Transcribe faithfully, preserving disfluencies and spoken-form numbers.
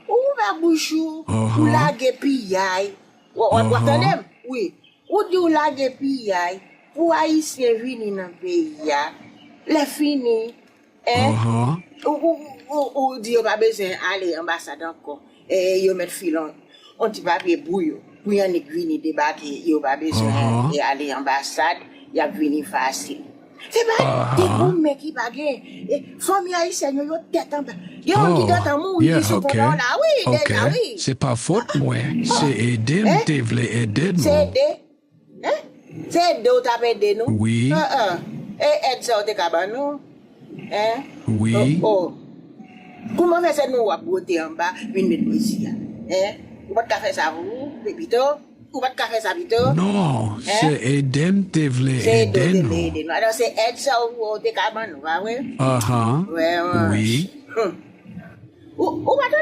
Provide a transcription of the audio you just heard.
Ou ouvè bouch ou, ou lage piyay. W ap tande m? Wi. Ou di w lage piyay pou Ayisyen vini nan peyi a. Lè fini, en, ou, ou, ou, ou di yo pa bezwen ale anbasad ankò. E yo mèt file yon, yon ti papye pou yo. Pou y annik vini debake, yo pa bezwen e ale anbasad, y ap vini fasil. Se pa de goumen ki pa gen. E, fanmi ayisyèn yo, yo tèt anba. Gen yon ki gentan mouri sou konda w la, wi, deja, wi. Se pa fòt mwen, se ede m te vle ede nou. Se ede. En? Se ede w t ap ede nou? Wi. E èd sa w te ka ban nou? En? Wi. Oh, oh. Kouman fè se nou w ap bwote anba vin met mezi a? En? Ou pa t ka fè sa pou ou, pito? Ou pa t ka fè sa pito? Non, se ede m te vle ede nou. Alò, se èd sa ou te ka ban nou, pa vre? Ahan. Wi. Ou, ou pa tande?